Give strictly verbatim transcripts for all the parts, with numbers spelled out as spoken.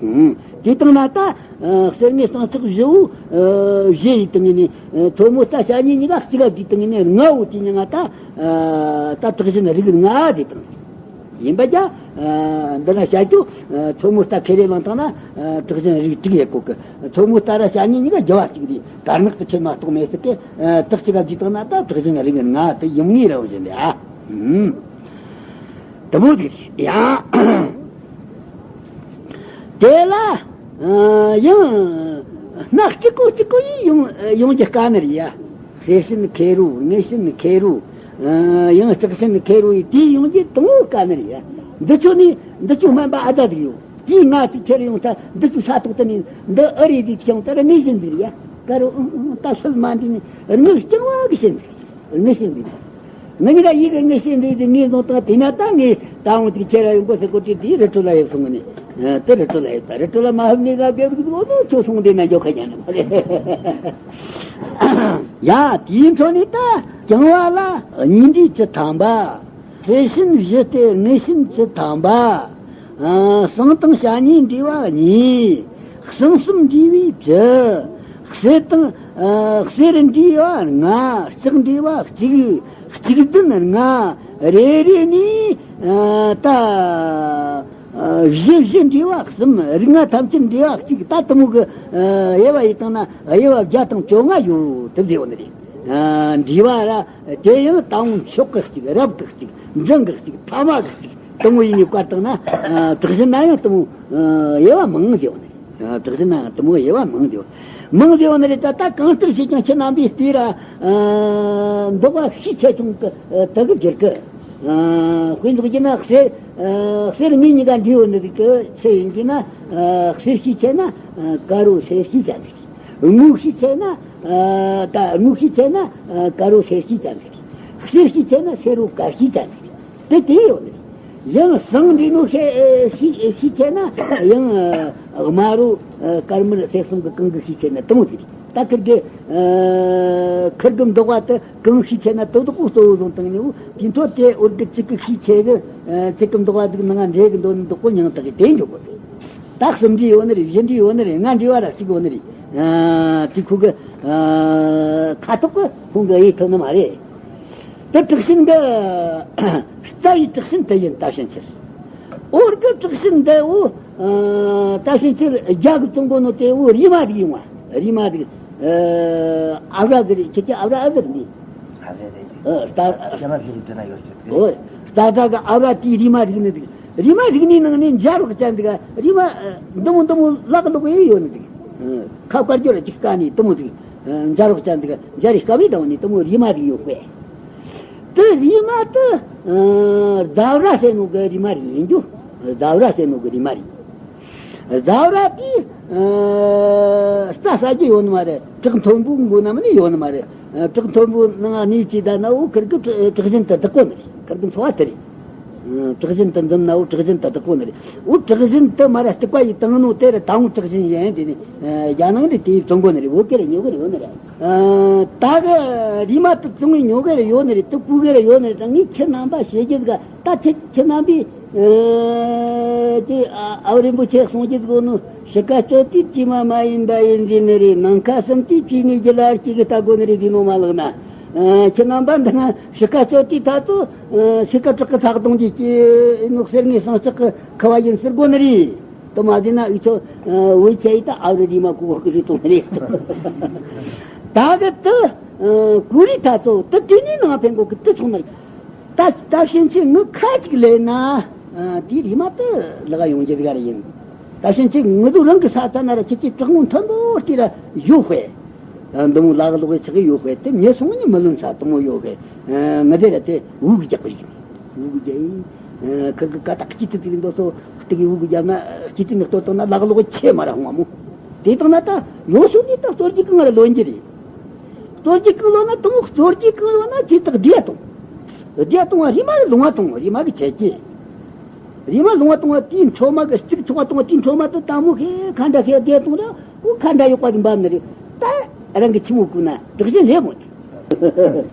ཨང་། དེ་བཏང་ན་ད་ཨ་གསེར་དངུལ་ཟངས་ལྕགས་བཞི་བོ་ཨ་བཞི་ཡི་སྟེང་ནས་ཨ་ཐོན་མོ་རྟ་ཞ་གཉིས་གཉིས་ཀ་གཅིག་ག་བསྡུས་བཏང་ནས་ལྔ་བོ་དེ་ཉིད་ང་ད་ཨ་ད་དྲག་ཞན་རིགས་ལྔ་དེ་བཏང་། ཡིན་པ་ཀྱང་ཨ་འདི་ན་བཤད་རྒྱུ་ཨ་ཐོན་མོ་རྟ་ཁེ་རེ་བླངས་བཏང་ན་ཨ་དྲག་ཞན་རིགས་དྲུག་ཡོད་གོ་གི། ཐོན་མོ་རྟ་ར་ཞ་གཉིས་གཉིས་ཀ་རྒྱུ་བ་གཅིག་རེད། དར་ནག་ཏུ་ཆེ་མ་གཏོགས་མེད་ཟེར་ཏེ་ཨ་དག་གཅིག་ག་བསྡུས་བཏང་ན་ད་དྲག་ཞན་རིགས་ལྔ་དེ་ཡོང་ངེས་རེད་བཞིན་རེད་ཨ། ཨུམ། དེ་མོ་ཟིག་རེད་ཡ། དེ་ལ་ཨ་ཡང་སྣ་གཅིག་གོ་གཅིག་གོ་ཡིས་ཡོང་ཡོང་རྒྱུ་དཀའ་ནི་རེད་ཡ། གསེར་ཞུན་ཁེ་རུ་དངུལ་ཞུན་ཁེ་རུ་ཨ་ཡང་ལྕགས་ཞུན་ཁེ་རུ་ཡིས་དེ་ཡོང་རྒྱུ་དང་པོ་དཀའ་ནི་རེད་ཡ། འདི་ཚོ་ནི་འདི་ཚོ་སྨན་པ་ཨ་ད་ཟིག་ཡོད། དེས་ང་ཅིག་ཁྱེར་ཡོང་ད་འདི་ཚོ་ས་ཐོག་ཏུ་ནི་འདི་ཨ་རེད་ཟིག་ཁྱེར་ཡོང་ད་ར་དངུལ་ཞུན་ཟིག་རེད་ཡ། ཀ་རུ་ཨང་ཨང་ད་ཤུལ་མ་འདི་ནི་དངུལ་རྐྱང་བ་གི་ཞུན་ཟིག་རེད། དངུལ་ཞུན་འདི། ང་གཉིས་ཀ་ཡིག་གི་དངུལ་ཞུན་འདི་དེ་ངས་བཟུང་བཏང་དེ་ན་ད་ངས་ད་འོང་དེ་ཁྱེད་ར་ཡོང་གོ་ཟེར་གོ་དུས་དེ་རི་ཁྲོད་ལ་ཡོད་སོང་ནས་དེ་རི་ཁྲོད་ལ་ཡོད་ད་རི་ཁྲོད་ལ་མ་ཧབ་ནས་ག་གེ་རིག་འོ་ནོ་ཁྱོད་སོང་དེ་ན་འཇོག་ཁ་ཡ་ནི་མ་རེད། ཡ་དེའི་འཕྲོ་ནས་ད་རྐྱང་བ་ལ་གཉིས་འདྲེས་བཅུ་ཐམ་པ། གསེར་ཞུན་བཞི་སྟེ་དངུལ་ཞུན་བཅུ་ཐམ་པ། ཨ་ཟངས་དང་ཞ་གཉིས་འདྲེས་པ་གཉིས། ཟངས་གསུམ་འདྲེས་པའི་བཅུ། གསེར་དང་ཨ་གསེར་འདྲེས་པ་ལྔ། ལྕགས་འདྲེས་པ་གཅིག། གཅིག་བདུན་ལྔ། རེ་རེ་ནས་ཨ་ད་ཨ་བཞི་བཞི་འདྲེས་པ་གསུམ། རིགས་ལྔ་ཐམས་ཅད་འདྲེས་པ་གཅིག་ད་དེ་མོ་གི་ཨ་དབྱེ་བ་ཡིས་བཏང་ན་དབྱེ་བ་བརྒྱ་དང་བཅོ་ལྔ་ཡོད་དེ་ཟེར་བ་ནི་རེད། ཨ་འདྲེས་པ་ར། དེ་ཡང་ད་འོང་མཆོག་གི་གཅིག་རབ་གི་གཅིག་འབྲིང་གི་གཅིག་ཐ་མ་གི་གཅིག་དེ་མོ་ཡིན་ནི་བཀར་བཏང་ན་ཨ་དྲག་ཞན་ན་ཡང་དེ་མོ་ཨ་དབྱེ་བ་མང་ཟེར་བ་ནི་རེད། ཨ་དྲག་ཞན་ན་ཡང་དེ་མོ་དབྱེ་བ་མང་ཟེར་བ། མང་ཟེར་བ་ནི་རེད། ད་ད་གང་ལྟར་བྱས་ཀྱང་ཁྱེད་རྣམ་པས་བལྟས་ར་ཨ་འདོགས་པ་ཤས་ཆེ་ཆུང་གི་ཨ་དེ་གི་འགྱུར་གི། ཨ་དཔེ་འཇོག་རྒྱུ་ན་གསེར་ཨ་གསེར་དངུལ་གཉིས་ཀ་འདྲེས་ཡོད་ནི་རིགས་ཀྱི་ཚད་ཡིན་རྒྱུ་ན་ཨ་གསེར་ཤས་ཆེ་ན་ཨ་དཀར་པོ་གསེར་ཤས་ཆེ་ནི་རེད། དངུལ་ཤས་ཆེ་ན། ཨ་ད་དངུལ་ཤས་ཆེ་ན་ཨ་དཀར་པོ་གསེར་ཤས་ཆེ་ནི་རེད། གསེར་ཤས་ཆེ་ན་སེར་པོ་དཀར་ཤས་ཆེ་ནི་རེད། དེ་དེ་ཡོད་ནི་རེད། ཡང་ཟངས་འདྲེས་ནོ་ཤས་ཨ་ཤས་ཤས་ཆེ་ན་ཡང་ཨ་དམར་པོ་ཨ་དཀར་དམར་སེར་གསུམ་གི་གང་གི་ཤས་ཆེ་ན་དེ་མོ་དེ་རེད། ད་ཁིར་གི་ཨ་ཁིར་གི་འདོགས་པ་དེ་གང་ཤས་ཆེ་ན་དེ་དག་གོ་གཙོ་བོ་བཟུང་བཏང་ནས་འོ་དེ་འཕྲོ་དེ་འོར་གི་གཅིག་གི་ཤས་ཆེ་གི་ཨ་གཅིག་གི་འདོགས་པ་དེ་གི་ནང་ང་འདྲེས་གི་འདོགས་ནི་འདོགས་གོ་མྱང་དག་གི་དེ་འཇོག་གོ་དེ། ད་གསུམ་འདྲེས་ཡོད་ནི་རེད། བཞི་འདྲེས་ཡོད་ནི་རེད། ལྔ་འདྲེས་པ་ར་གཅིག་ཡོད་ནི་རེད། ཨ་དེ་ཁོ་གི་ཨ་ཁ་ཐོག་གི་ཁོང་གི་ཡིད་ཐུབ་ནི་མ་རེད། དེ་དྲག་ཞན་གི་རྩ་བའི་དྲག་ཞན་དེ་ཡིན། ད་ཕྱིན་ཆད་འོར་གི་དྲག་ཞན་དེ་འོ་ཨ་ད་ཕྱིན་ཆད་རྒྱ་གི་བཙོང་གོ་ནོ་དེ་འོ་རིལ་མ་རིགས་ཡོང་བ། རིལ་མ་རིགས་ཨ་ཨབ་ར་གི་རེད། ཁྱེད་ཀྱི་ཨབ་ར་ཨ་གི་རེད། ཨ་རེད་རེད། ཨ་རྟ་ཤ་མ་ཤི་རིགས་དེ་ན་ཡོད་ཅིག་རེད། ཨོ་རྟ་དྲག་གི་ཨབ་ར་དེའི་རིལ་མ་རིགས་ནི་རིགས། རིལ་མ་རིགས་ནི་ནང་ནས་འབྱར་བག་ཅན་འདུག་རིལ་མ་ཨ་འདི་མོ་འདི་མོ་ལག་ལོག་ཡོད་ཡོད་ནི་འདུག་ཨ་ཁ་དཀར་སྦྱོར་ལ་ཅིག་དཀའ་ནི་འདི་མོ་འདུག་ཨ་འབྱར་བག་ཅན་འདུག་འབྱར་རི་དཀའ་བའི་དང་ནི་འདི་མོ་རིལ་མ་རིགས་ཡོད་དཔེ། དེ་རིལ་མ་དེ་ཨ་ཟླ་བ་ར་ཟེར་ནོ་གི་རིལ་མ་རིགས་ཡིན་རྒྱུ། ཟླ་བ་ར་ཟེར་ནོ་གི་རིལ་མ་རིགས། ཟླ་བ་ར་དེ་ཨ་རྩྭ་ཟ་རྒྱུ་ཡོད་ནི་མ་རེད། བྲག་མཐོན་པོའི་མགོ་ན་མ་ནི་ཡོད་ནི་མ་རེད། ཨ་བྲག་མཐོན་པོའི་ནང་ང་གནས་བཅས་བསྡད་ན་འོ་ཁིར་གི་དྲག་དྲག་ཞན་དེ་བདག་གོ་ནི་རེད། ཁིར་གི་འཚོ་བ་དེ་རེད། ཨ་དྲག་ཞན་དེ་འཛོམས་ན་འོ་དྲག་ཞན་དེ་བདག་གོ་ནི་རེད། འོ་དྲག་ཞན་དེ་མ་ར་སྡིག་པ་ཡིས་བཏང་ནོ་དེ་རེད། ད་འོ་དྲག་ཞན་ཡིན་དེ་ནི་ཨ་རྒྱ་ནང་ནས་དེ་བཙོང་གོ་ནི་རེད། འོ་གེ་རེ་ཉོ་གེ་རེ་ཡོད་ནི་རེད། ཨ་ད་གི་རིལ་མ་དེ་བཙོང་གི་ཉོ་གེ་རེ་ཡོད་ནི་རེད། དེ་བརྐུ་གེ་རེ་ཡོད་ནི་རེད། ད་ངས་ཁྱེད་རྣམ་པ་ཞུ་རྒྱུ་ཟིག་ད་ཁྱེད་ཁྱེད་རྣམ་པས། ཨ་དེ་ཨ་ཨ་བ་རིན་པོ་ཆེ་གསུང་རྒྱུ་དགོས་ནོ། ཕྱི་ཁ་སྤྱོད་དུས་དྲི་མ་མ་ཡིན་པ་ཡིན་ཟིན་ནི་རེད། ནང་ཁ་སེམས་དུས་བཅོས་ནས་རྒྱུ་ལ་གཅིག་གི་ལྟ་དགོས་ནི་རེད་ཟེར་ནོ་མ་ལགས་ན། ཨ་ཁྱེད་རྣམ་པ་འདི་ན་ཕྱི་ཁ་སྤྱོད་དུས་ད་ཚོ་ཨ་ཕྱི་ཁ་བྲག་གི་ཚག་དོང་གི་སྐྱེ་ནོ་གསེར་དངུལ་ཟངས་ལྕགས་ཀྱི་ཁ་བ་ཡིན་ཟེར་དགོས་ནི་རེད། དེ་མ་ཟིན་ན་འུ་ཚོ་ཨ་འུ་ཆ་ཡི་ད་ཨ་བ་རི་རིལ་མ་གོ་གི་རེད་དོ་རེད། ད་གི་དེ་ཨ་གུ་རི་ད་ཚོ་དེ་དེ་ནས་ནང་ཕན་གོ་གི་དེ་ཚོ་ནི་རེད། ད་ད་ཕྱིན་ཆད་ངི་ཁ་ཅིག་ལེན་ན་ཨ་དེའི་རིལ་མ་དེ་ལག་ཡོང་རྒྱུ་དགའ་རེ་ཡིན། ད་ཕྱིན་ཆད་ངི་དུ་རང་གི་ས་ཚ་ན་ར་ཁྱེད་ཀྱི་བྲག་ངོ་མཐོན་པོ་དེ་ར་ཡོད་དཔེ། ཨ་འདི་མོ་ལག་ལོག་ཆགས་ཡོད་དཔེ། དེ་ངས་སོང་ནི་མི་ལོན་ས་དེ་མོ་ཡོད་དཔེ། ཨ་ངི་དེ་ར་དེ་འུ་གི་རྒྱག་པ་ཡིན། འུ་གི་རྒྱག་ཡིན། ཨ་ཁི་གི་ཀ་ད་སྐྱིད་དུ་དེ་རིང་དོ་སོ་སྟེ་གི་འུ་གི་རྒྱབ་ན་སྐྱིད་དུ་ནི་གཏོར་བཏང་ན་ལག་ལོག་ཆེ་མ་ར་ཧོང་མོ། དེ་བཏང་ན་ད་ཡོད་སོང་ནི་ད་གཏོར་གྱི་གང་ར་ལོན་གྱི་རེད། གཏོར་གྱི་གང་ལོ་ན་དང་གཏོར་གྱི་གང་ལོ་ན་ཅི་དག་བསྡད་དང་། བསྡད་དང་བ་རིལ་མ་གི་ལོང་བ་དང་རིལ་མ་གི་བྱེད་ཀྱི། རིལ་མ་ལོང་བ་དང་བ་དེའི་འཕྲོ་མ་གི་གཅིག་ཚོགས་པ་དང་བ་དེའི་འཕྲོ་མ་དུ་དང་མོ་ཁེ་ཁ་འདྲ་ཁེ་བསྡད་དང་ར་འུ་ཁ་འདྲ་ཡོག་པ་དུ་འབབ་ནི་རེད། ད་རང་གི་ཁྱི་མོ་ཀུ་ན་དྲག་ཞན་རེད་མོ་དེ།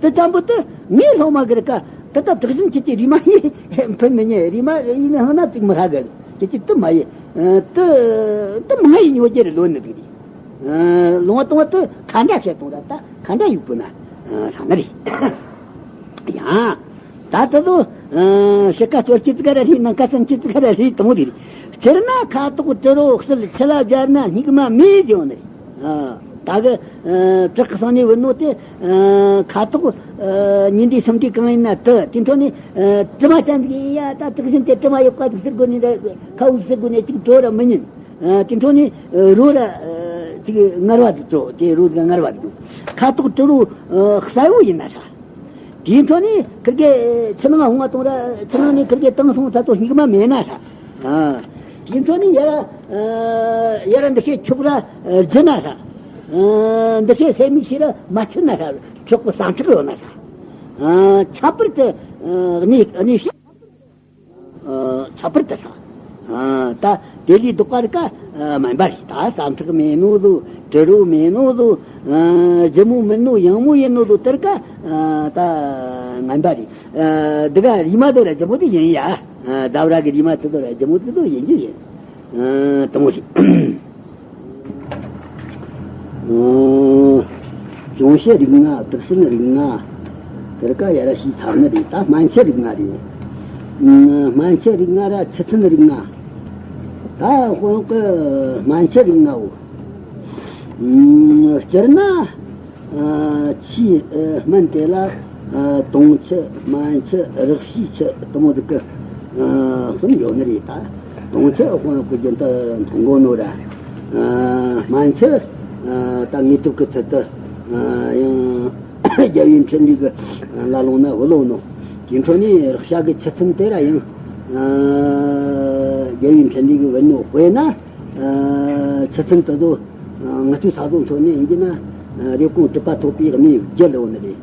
དེ་ཙམ་པོ་དེ་ངའི་སློབ་མ་གི་རེད་ཀ་དེ་ད་དྲག་ཞན་ཁྱེད་ཀྱི་རིལ་མ་ཡིན་ཕན་མི་ཉེ་རིལ་མ་ཡིན་ནི་ཧང་ན་ཙིག་མི་ཧ་གི་རེད། ཁྱེད་ཀྱིས་དུ་མ་ཡི་དུ་དུ་མ་ཡི་ཉོ་རྒྱུ་རེད་ལོ་ནི་འདུག་རེད། ལོང་བ་གཏོང་བ་དུ་ཁ་འདྲ་བཤད་གཏོང་ར་ད་ཁ་འདྲ་ཡུག་པོ་ན་ཧ་ན་རེད། ཡང་ད་ད་དུ་ཕྱི་ཁ་སོར་ཁྱི་ཙི་ག་ར་རེད། ནང་ཁ་སང་ཁྱི་ཙི་ག་ར་རེད་དང་རེད། སྤྱིར་ན་ཁ་དོག་དྲི་རོ་གསལ་ཆུ་ལ་སྦྱར་ན་སྙིགས་མ་མེད་ཡོང་ནི་རེད། ད་གི་བྲག་གི་སང་ནས་བུད་ནོ་དེ། ཁ་དོག་ཉིན་དེ་སུམ་དེ་གང་ཡིན་ན་དུ་དེ་འཕྲོ་ནས་དྲི་མ་ཅན་ཟིག་ཡིན་ཡ། ད་དྲག་བཞིན་དེ་དྲི་མ་ཡོད་ཀ་འདུག་ཟེར་དགོས་ནི་ར་ཁ་འུག་ཟེར་དགོས་ནི་ཅིག་འགྲོ་ར་མི་ཉན། དེ་འཕྲོ་ནས་རོ་ར་ཅིག་ངར་བ་འདུག་འགྲོ་དེ་རོ་ཟིག་ངར་བ་འདུག་ཁ་དོག་དྲི་རོ་གསལ་བོ་ཡིན་ན་ར། དེ་འཕྲོ་ནས་ཁིར་གེ་ཆུ་ནང་ཧོང་བ་གཏོང་ར་ཆུ་ནང་ནས་ཁིར་གེ་བཏང་སོང་ད་དོ་སྙིགས་མ་མེད་ན་ར། དེ་འཕྲོ་ནས་ཡ་ར་ཡ་ར་འདི་ཤེས་ཆོག་ར་རྫི་ན་ར། འདི་ཚེ་སེ་མིག་ཤེས་ར་མ་ཆུ་ན་ཤ་ཁྲག་གི་སམ་ཁྲག་ཡོད་ན་ཤ། ཁྱད་པར་དུ་གནས་གནས་ཤེས་ཁྱད་པར་དུ་ཤ། ད་དེ་ལས་ལྡོག་པ་རིག་ག་མིན་པ་རེད། ད་སམ་ཁྲག་མེད་ནོ་ཟོ་དྲི་རོ་མེད་ནོ་ཟོ་ལྗིད་མོ་མིན་ནོ་ཡང་མོ་ཡིན་ནོ་ཟོ་དེར་ག་ད་མིན་པ་རེད། འདི་ག་རིལ་མ་དེ་ར་ལྗིད་མོ་དེ་ཡིན་ཡ། ཟླ་བ་ར་གི་རིལ་མ་དེ་དོ་ར་ལྗིད་མོ་དེ་དོ་ཡིན་རྒྱུ་ཡིན། དང་པོ་ཞིག་ཅུང་ཞི་རིགས་ལྔ། དྲག་ཞན་རིགས་ལྔ། དེར་ཀ་ཡ་ར་ཤི་ཐབས་ནི་རེད། ད་སྨན་ཆུ་རིགས་ལྔ་རེད། སྨན་ཆུ་རིགས་ལྔ་ར་ཆུ་ཚན་རིགས་ལྔ། ད་དཔོན་གི་སྨན་ཆུ་རིགས་ལྔའོ། སྤྱིར་ན། ཆུའི་སྨན་དེ་ལ་དུང་ཆུ་སྨན་ཆུ་རག་ཤིས་ཆུ་དུ་མོ་དུ་ཀི་གསུམ་ཡོད་ནི་རེད་ད། དུང་ཆུ་དཔོན་གི་རྒྱུན་དུ་མཐོང་གོ་ནོ་ར། སྨན་ཆུ་ད་དངོས་གྲུབ་ཀི་ཚུལ་དུ་ཡང་རྒྱལ་བའི་འཕྲིན་ལས་གི་ལ་ལོང་ན་བུ་ལོ་ནོ། དེ་འཕྲོ་ནས་རག་ཤ་གི་ཆུ་ཚན་དེ་ར་ཡང་རྒྱལ་བའི་འཕྲིན་ལས་གི་བུ་ནོ་དཔེར་ན། ཆུ་ཚན་དུ་དུ། ང་ཚོའི་ས་ཟོ་འཚོ་གནས་ཡིན་གྱི་ན། རེབ་གོང་གྲུབ་པ་ཐོབ་པའི་གནས་བརྒྱད་ལ་འོ་ནི་རེད།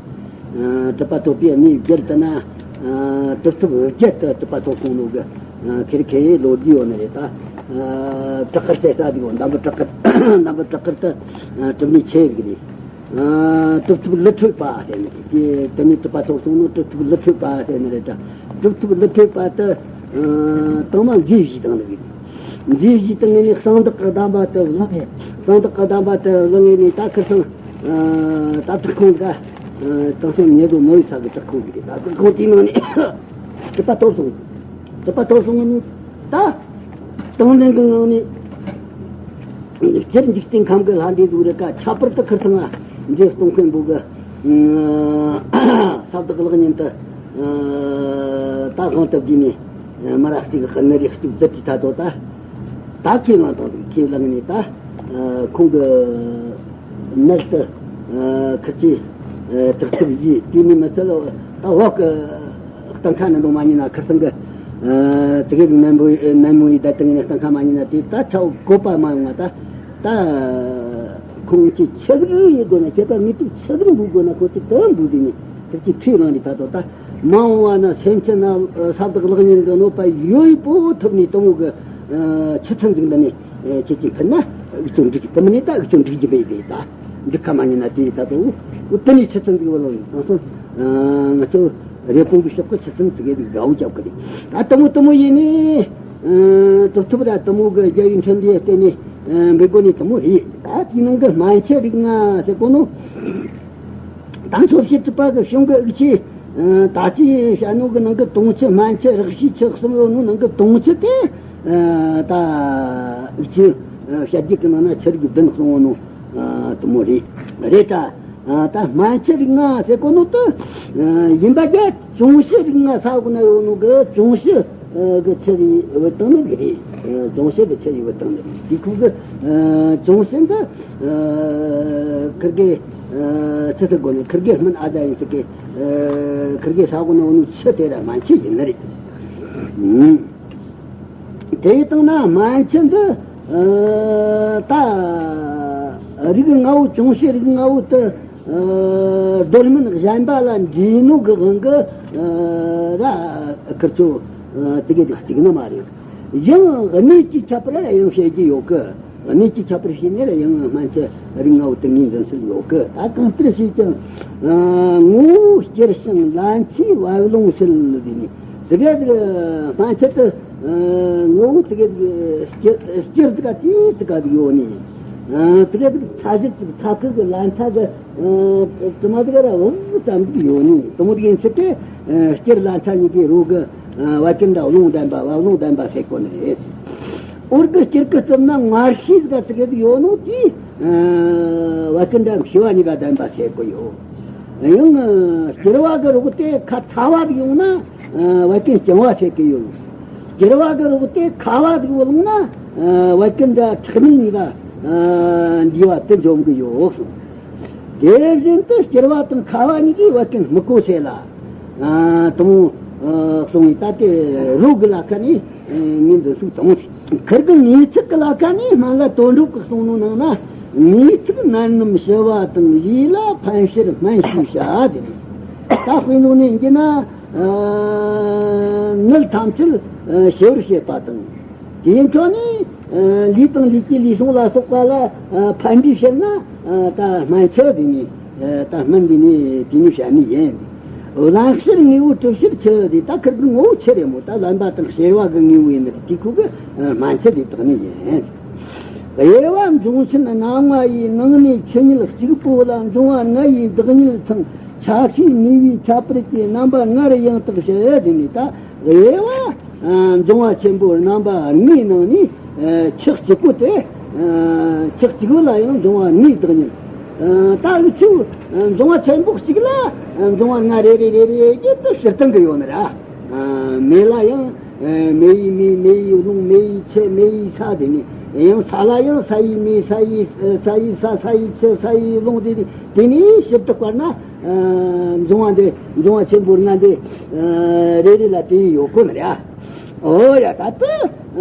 གྲུབ་པ་ཐོབ་པའི་གནས་བརྒྱད་དུ་ན། གྲུབ་ཐོབ་བརྒྱད་དུ་གྲུབ་པ་ཐོབ་སོང་ནོ་གི། ཁེར་ཁེ་ཡི་ལོ་རྒྱུས་འོ་ནི་རེད་ད། བྲག་དཀར་ཟེར་ས་དེ་གོ་འདམ་བུ་བྲག་དཀར་འདམ་བུ་བྲག་དཀར་དུ། གྲུབ་གནས་ཆེ་གི་རེད། གྲུབ་ཐོབ་ཀླུ་ཁྲོད་པ་ཟེར་ནི་རེད། དེ་དེ་ནས་གྲུབ་པ་ཐོབ་སོང་ནོ་གྲུབ་ཐོབ་ཀླུ་ཁྲོད་པ་ཟེར་ནི་རེད་ད། གྲུབ་ཐོབ་ཀླུ་ཁྲོད་པ་དུ། དང་མ་མཛེས་བཞི་དང་ལ་གི། མཛེས་བཞི་དང་ངེས་ནས་གསང་བདག་གི་གདམས་པ་དུ་བླངས་ནས། གསང་བདག་གི་གདམས་པ་དུ་བླངས་ངེས་ནས་ད་ཁིར་སང་། ད་བྲག་ཁུང་ག་དེང་སང་ཉེ་དུ་མི་བའི་ས་གི་བྲག་ཁུང་གི་རེད། ད་བྲག་ཁུང་དེའི་ནང་ནས་གྲུབ་པ་ཐོབ་སོང་། གྲུབ་པ་ཐོབ་སོང་ངེས་ནས་ད། དང་ལེན་གི་ངང་ནས། སྤྱིར་འཇིག་རྟེན་ཁམས་ཀྱི་ལྷ་འདྲེ་ཟུག་རེ་ཀ་ཁྱད་པར་དུ་ཁིར་སང་ང་འདྲེ་སྟོང་མཁན་པོ་གི། ས་བདག་ལག་ཉིན་དུ། ད་དབང་དུ་བསྡུས་ནས། མ་ར་གཅིག་གི་ནི་རེ་གཅིག་བསྡུ་དུས་ད་དོ་ད། ད་ཁས་བླངས་དང་ཁས་བླངས་ནས་ད། ཁོང་གི་ནར་དུ། ཁིར་གྱིས། དྲག་ཐུབ་ཡིས་དུས་ནས་མི་ཚད་ད་འོག་གི། སྟོན་ཁ་ནི་འགྲོ་མ་ཉིན་ན་ཁིར་སང་གི། ཙི་གེ་ནན་མོ་ནན་མོ་ཡི་ད་ཏིང་ནས་སྟོན་ཁ་མ་ཉིན་ན་དེ་ད་ཆའོ་བཀོད་པ་མ་ཡོང་བ་ད། ད། ཁོང་ཚོས་ཆི་ཟིག་ཡིན་དགོས་ན་ཁྱེད་ཀ་དངོས་གྲུབ་ཆི་ཟིག་འབུལ་དགོས་ན་ཁོང་ཚོས་དེ་འབུལ་དུས་ནས་ཁྱེད་ཀྱིས་ཁས་བླངས་ནས་ད་དོ་ད། མ་འོངས་བ་ན་སེམས་ཅན་ན་ས་བདག་ལག་ཉིན་གི་གནོད་པ་ཡོད་པོ་ཐུབ་ནས་དུ་མོ་གི། ཆུ་ཚན་ཟིག་འདི་ནས་ཁྱེད་ཀྱིས་ཕུལ་ན་འུ་ཅོ་འགྲིག་དུ་མི་ནས་ད་འུ་ཅོ་འགྲིག་རྒྱུ་མེད་དེ་ད། འགྲིག་ཁ་མ་ཉིན་ན་དེ་ད་དོ། འུ་དེ་ནས་ཆུ་ཚན་ཟིག་བ་ལོ་ཡིན་དང་སོང་། ང་ཚོ། རེབ་གོང་གི་ཕྱོགས་ཀྱི་ཆུ་ཚན་དེ་གའི་དགའ་བོ་རྒྱབ་ཀྱི་རེད། ད་དུ་མོ་དུ་མོ་ཡིན་ནི། གྲུབ་ཐོབ་ར་དུ་མོ་གི་རྒྱལ་བའི་འཕྲིན་ལས་བརྟེན་ནས་འབུལ་དགོས་ནི་དུ་མོ་རེད། ད་དེའི་ནང་གི་སྨན་ཆུ་རིགས་ལྔ་ཟེར་གོ་ནོ། ད་མཚོ་བྱེ་བྲག་པ་གི་གཞུང་གི་དབུགས་ཆུ། ད་ཅི་བཤད་ནོ་གི་ནང་གི་དུང་ཆུ་སྨན་ཆུ་རག་ཤིས་ཆུ་གསུམ་ཡོད་ནོ་ནང་གི་དུང་ཆུ་དེ། ད་དབུགས་ཆུ་བཤད་རྒྱུ་གི་ནང་ན་ཆུ་རིགས་བདུན་གསུངས་ཡོད་ནོ། དུ་མོ་རེད། རེད་ད། ད་སྨན་ཆུ་རིགས་ལྔ་ཟེར་གོ་ནོ་དུ། ཡིན་པ་རྒྱ་ཅུང་ཞི་རིགས་ལྔ་ས་གོ་ན་ཡོད་ནོ་གི་ཅུང་ཞི་གི་ཆུ་རིགས་བུད་བཏང་ནི་གི་རེད། ཅུང་ཞི་གི་ཆུ་རིགས་བུད་བཏང་ནི་རེད། དེ་ཁུ་གི་ཅུང་ཞི་འདི་ཁིར་གེ་ཆུ་ཚུར་གོ་ནི་ཁིར་གེ་སྨན་ཨ་ད་ཡིན་ཟེར་གི། ཁིར་གེ་ས་གོ་ན་ཡོད་ནོ་ཆུ་དེ་ར་སྨན་ཆུ་ཡིན་ནི་རེད། དེ་ཡི་སྟེང་ན་སྨན་ཆུ་འདི། ད། རིགས་ལྔ་བོ་ཅུང་ཞི་རིགས་ལྔ་བོ་དུ། རྡོར་སྨན་གཞན་པ་ལ་འདྲེས་ནོ་གི་དབང་གི། ར། ཁིར་ཆོ། དེ་གའི་དེ་གཅིག་ནི་མ་རེད། ཡང་གནས་ཀྱི་ཁྱད་པར་ཡང་བཤད་ཀྱི་ཡོད་གི། གནས་ཀྱི་ཁྱད་པར་བཤད་ནས་ཡང་སྨན་ཆུ་རིགས་ལྔ་བོ་དུ་ངོས་འཛིན་སྲོལ་ཡོད་གི། ད་གང་ལྟར་བྱས་ཀྱང་། ངོ་བོ་སྐྱུར་ཞིང་ལན་ཚྭའི་བབ་ལོང་སྲིད་ཟེར་ནས། དེ་གའི་དེ་སྨན་ཆུ་དུ། ངོ་བོ་དེ་ག་དེ་སྤྱིར་སྤྱིར་དེ་ག་དེ་དེ་ག་དེ་ཡོད་ནི། དེ་ག་དེ་མཐའ་གཞི་དེ་མཐའ་ཁུལ་གྱི་ལན་ཐ་གི་དྲི་མ་དེ་ག་ར་འོ་ཙམ་གྱི་ཡོད་ནི། དེ་མོ་དེ་ཡིན་ཚུལ་དེ་སྤྱིར་ལན་ཐ་གཉིས་ཀའི་རོ་གི་བད་ཀན་འདྲ་རླུང་ལྡན་པ་བ་རླུང་ལྡན་པ་ཟེར་གོ་ནི་རེད། འོར་གི་སྤྱིར་གི་རྩིབ་ན་མངར་ཤས་དེ་ག་དེ་ག་དེ་ཡོད་ནོ་དེ་བད་ཀན་འདྲ་མཁྲིས་པ་གཉིས་ཀ་ལྡན་པ་ཟེར་གོ་ཡོད། ཡང་སྐྱུར་བ་གི་རོ་དེ་ཁ་ཚ་བ་གི་ཡོང་ན་བད་ཀན་རྐྱང་བ་ཟེར་གི་ཡོད། སྐྱུར་བ་གི་རོ་དེ་ཁ་བ་གི་བླངས་ན་བད་ཀན་འདྲ་ཁྲག་མིག་གཉིས་ཀ་འདྲིས་པ་དེ་འཇོམས་གི་ཡོད་གསུངས། དེ་བཞིན་དུ་སྐྱུར་བ་དང་ཁ་བ་གཉིས་ཀྱིས་བད་ཀན་སྨུག་པོ་བྱེད་ལ། དང་གསུངས་པའི་ད་དེ་རོ་གི་ལ་ཁ་ནས་ངས་འདི་ཚོ་དང་། ཁིར་གི་ངེས་ཚིག་གི་ལ་ཁ་ནས་སྨན་བླ་དོན་གྲུབ་ཀྱི་གསུང་ནོ་ནང་ན། ངེས་ཚིག་ནད་རྣམས་ཞི་བ་དང་། ལུས་ལ་ཕན་ཕྱིར་སྨན་ཞེས་བྱ། དེ་ནས་ད་དཔེ་ནང་ནས་འགྱུར་ན། ནད་ཐམས་ཅད་ཞི་བར་བྱེད་པ་དང་། དེའི་འཕྲོ་ནས་ལུས་དང་ལུས་ཀྱི་ལུས་ཟུངས་ལ་སོགས་པ་ལ་ཕན་པའི་ཕྱིར་ན་ད་སྨན་ཆུ་དེ་ནས། ད་སྨན་འདི་ནི་དེ་ནི་བྱ་ནི་ཡིན། བླན་ཕྱིར་དངོས་པོ་གྲུབ་ཕྱིར་ཆུ་དེ་ད་ཁིར་གི་ངོ་བོ་ཆུ་རེད་མོ། ད་བླན་པ་དང་སྐྱུར་བ་གི་དངོས་པོ་ཡིན་ནི་དེ་ཁོ་གི་སྨན་ཆུ་དེ་དག་ནི་ཡིན། དབྱེ་བ་འབྱུང་ཆེན་སྣ་ལྔ་ཡི་ནང་ནས་ཆུ་ཉིད་གཅིག་པོ་ལ་འབྱུང་བ་ལྔ་ཡི་བདག་ཉིད་དང་། ཆ་ཤས་ནུས་པའི་ཁྱད་པར་གྱིས་རྣམ་པ་ལྔར་ཡང་དག་བཤད་དེ་ནི་ད། དབྱེ་བ། འབྱུང་བ་ཆེན་པོ་རྣམ་པ་ལྔའི་ནང་ནས་ཆུ་གཅིག་པོ་སྟེ། ཆུ་གཅིག་པོ་ལ་ཡང་འབྱུང་བ་ལྔའི་བདག་ཉིད། ད་འུ་ཆོས་འབྱུང་བ་ཆེན་པོ་གཅིག་ལ་འབྱུང་བ་ལྔ་རེ་རེ་རེ་རེ་བརྒྱད་དུ་སྤྱིར་བཏང་གི་ཡོད་ནི་ར། མེ་ལ་ཡང་མེ་ཡི་མེ། མེ་ཡི་རླུང་། མེ་ཡི་ཆུ། མེ་ཡི་ས། དེ་ནས་ཡང་ས་ལ་ཡང་ས་ཡི་མེ། ས་ཡི་ས། ས་ཡི་ས། ས་ཡི་ཆུ། ས་ཡི་རླུང་། དེ་ནས་དེ་ནས་ཞིབ་ཏུ་བཀར་ན། འབྱུང་བ་འདི་འབྱུང་བ་ཆེན་པོ་ལྔ་འདི་རེ་རེ་ལ་དེ་ཡི་ཡོད་གོ་ནི་རེད། ཨོ་ཡ། ད་ལྟ་